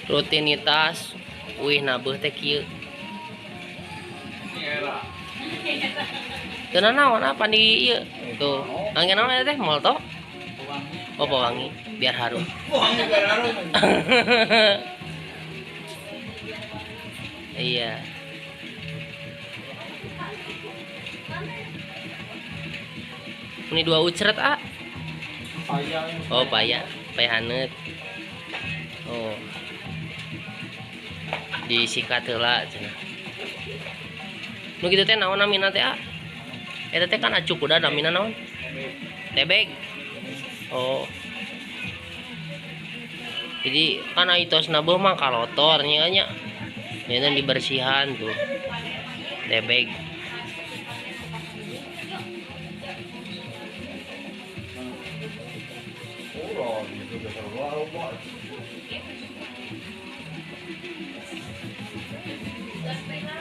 Rutinitas uih nabeuh teh kieu. Teu nanaon apa di ieu? Tuh, angin naon eta teh molto? Oh, pewangi biar harum. Wangi biar harum. Iya. Ini dua ucret, ah. Payah. Oh, paya, paya haneut. Oh. Disikat heula cenah. Nu kitu teh naon namina teh, ah? Eta teh kan acuk kuda namina naon? Tebeg. Oh. Jadi kan ai tos nabeuh mah kalotor nya nya. Nya dibersihan tuh. Tebeg. Oh, gitu biasa loba.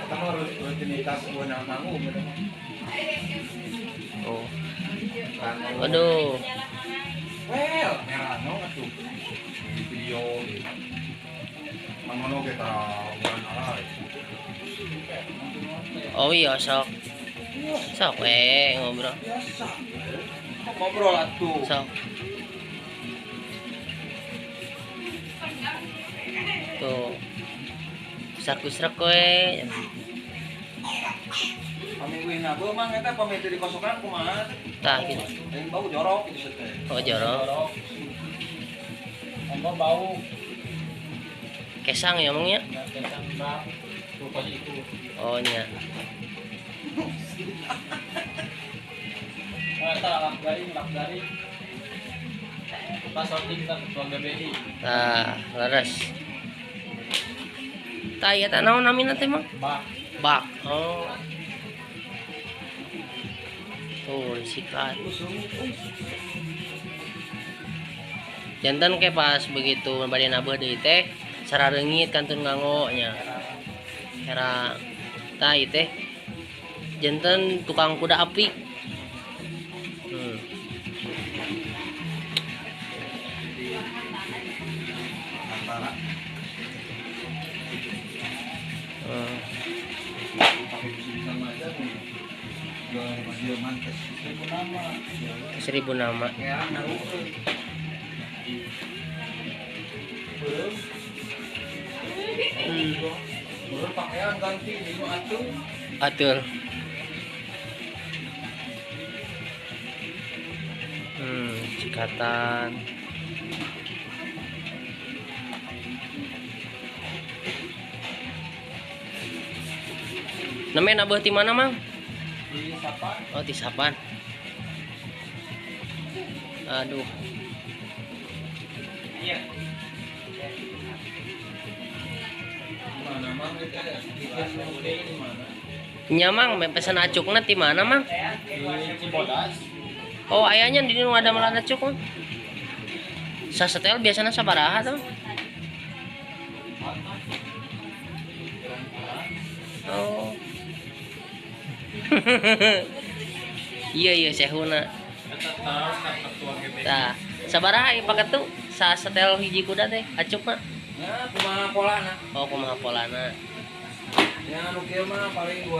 Eta mah rutinitas weunang manggung eta mah. Oh. Aduh. Well, merano atuh. Di video gitu. Mangono ge tah ukuran alay. Oh iya sok. Sok we ngobrol. Biasa. Ngobrol atuh. Sok. Tuh. Usrak-usrak we. Pami uih nabeuh mang eta pami teu dikosokan kumaha? Tah gitu. Lain bau jorok gitu teh. Oh jorok. Enggak bau. Kesang ya emang nya? Ya, kesang bau. Rupanya itu. Oh nya. Oh, eta lak garing, lak garing. Pas sorting kita ketua GBI. Tah, leres. Tah ieu teh naon namina teh, Mang? Bak. Bak. Oh. Tuh, disikat. Janten ke pas begitu bade nabeuh deui teh sarareungit kantun nganggo nya. Era tah ieu teh janten tukang kuda api. Antara pakai bisa aja nih. Jualan dia mantes 1000 nama. 1000 nama. Kayak naruh. Belum. Belum pakaian ganti lima atuh. Atur. Cikatan. Namanya nabeuh ti mana, Mang? Di Sapan. Oh, di Sapan. Aduh. Iya. Mana mang itu bikin di mana? Nya Mang, pesan acukna ti mana, Mang? Di Cibodas. Oh, ayahnya di nu ada malah acuk, Mang. Sasetel biasanya sabaraha tuh? Oh. Iya iya sehuna. Eta taros ka ketua GBI. Tah, sabaraha ieu paket tuh? Sasetel hiji kuda teh acuk mah. Ya, kumaha polana? Oh, kumaha polana? Ya, nu kieu mah paling 28.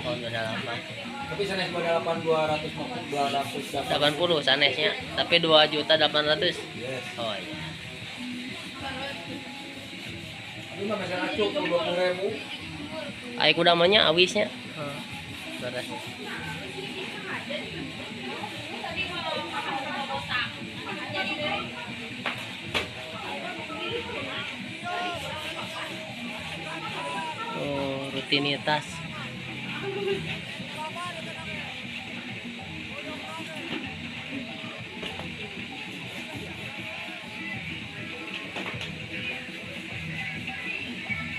Oh, 28. Tapi sanes 28 200 280. 80 sanesnya, tapi 2.800.000. Yes. Oh iya. Tapi mah mesen acuk 20.000. Ai kuda mah nya awisnya. Beres. Oh, rutinitas.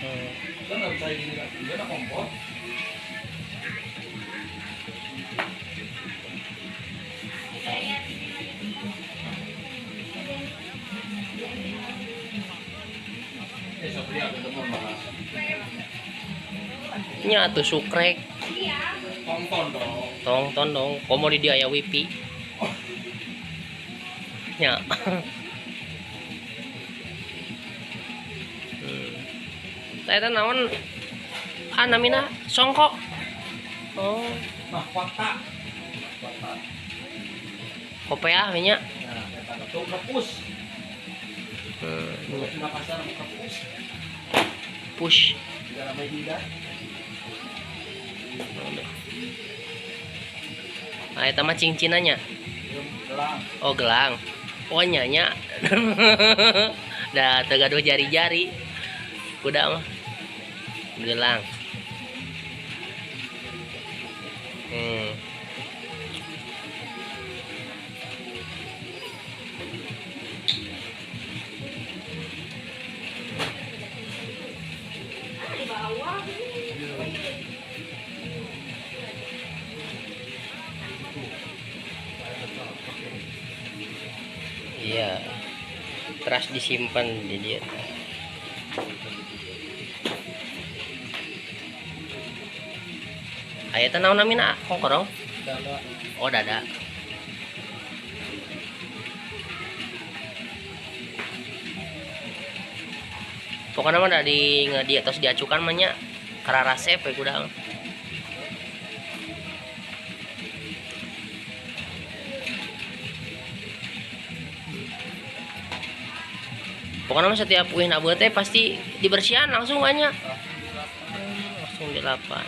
Oh. Kan nggak bisa gini lagi, dia nak kompor. Sopri aku ketemu bahas. Nya atuh sukrek. Tongton dong. Tongton dong. Komo di dia aya wifi. Nya. Eta naon? Ah, namina songkok. Oh, Mahkota. Mahkota. kopeah nya. Nah, eta tuh kepus. Hmm, Cuma pasar kepus. push. Tidak ramai tidak. Nah, eta mah cincinanya. Gelang. Oh Oh, gelang. Oh, nya nya. Da teu gaduh jari-jari. Kuda mah. Gelang. Hmm. Iya. Teras disimpan di dia. Aya teh naon namina? Kongkorong? Dada. Oh, dada. Pokoknya mah di di atas diacukan mah nya kararasep we kuda mah. Pokoknya mah setiap wih nabuh teh pasti dibersihan langsung nya. Langsung dilapan.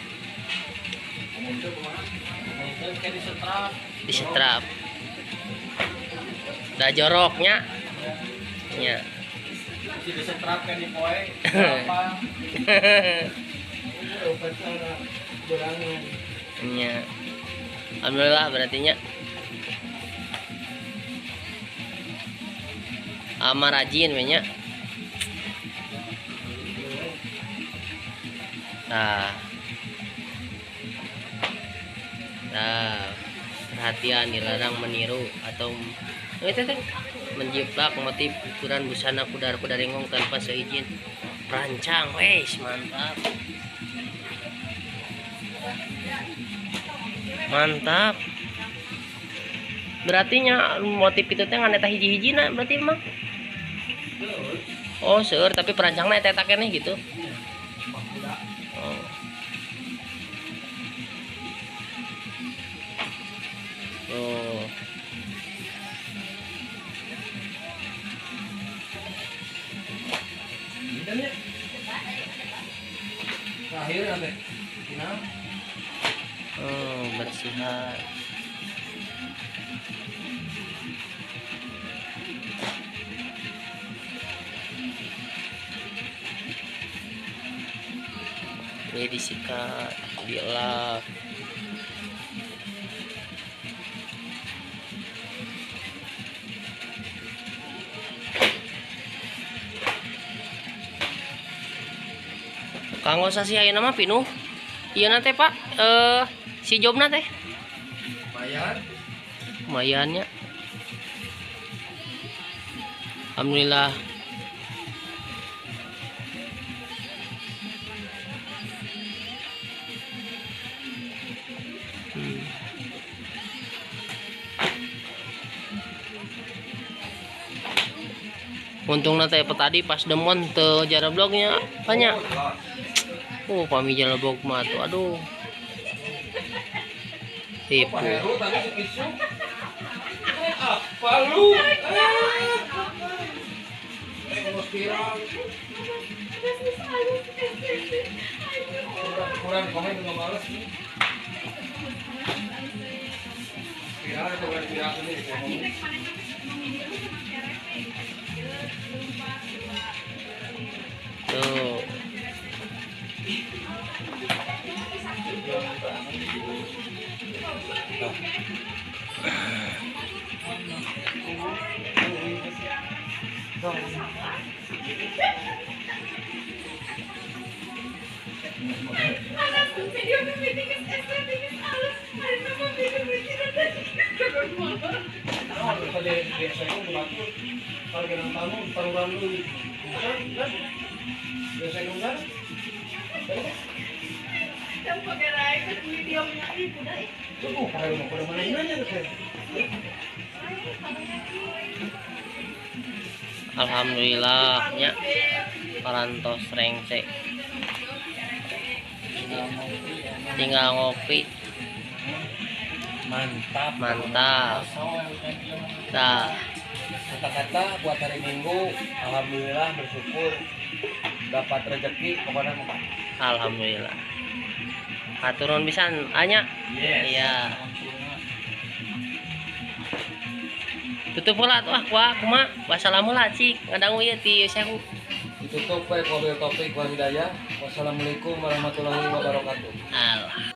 Disetrap. Da joroknya. Nya. Disetrap kan di poe. Apa? Nya. Alhamdulillah berarti nya. Ama rajin we nya. Nah. Nah, perhatian dilarang meniru atau itu teh menjiplak motif ukuran busana kuda-kuda renggong tanpa seizin perancang. Wes, mantap. Mantap. Berarti nya motif itu teh ngan eta hiji-hijina berarti mah. Oh, seueur tapi perancangna eta eta keneh gitu. Oh. Oh. Terakhir sampai final. Oh, bersihan. Ini disikat, dilap. Kanggo sasi ayeuna mah pinuh. Ieu na teh Pak, si jobna teh. Lumayan. Lumayan nya. Alhamdulillah. Untungna teh tadi pas demon teu jarablognya banyak. Oh, pami jarablog mah tuh aduh. Tipu. Apa lu? Kurang komen nggak males nih. Viral atau bukan viral ini? Tuh. Alhamdulillah nya parantos rengse. Tinggal ngopi. Mantap. Mantap. Tah. Kata-kata buat hari Minggu, alhamdulillah bersyukur dapat rezeki pokoknya mah. Alhamdulillah. Hatur nuhun pisan anya. Yes. Iya. Tutup heula atuh ah kuah kumaha? Wassalamu lah cik ngadangu ieu ti Sehu. Ditutup baik wabillahi taufik wal hidayah. Wassalamualaikum warahmatullahi wabarakatuh. Alah.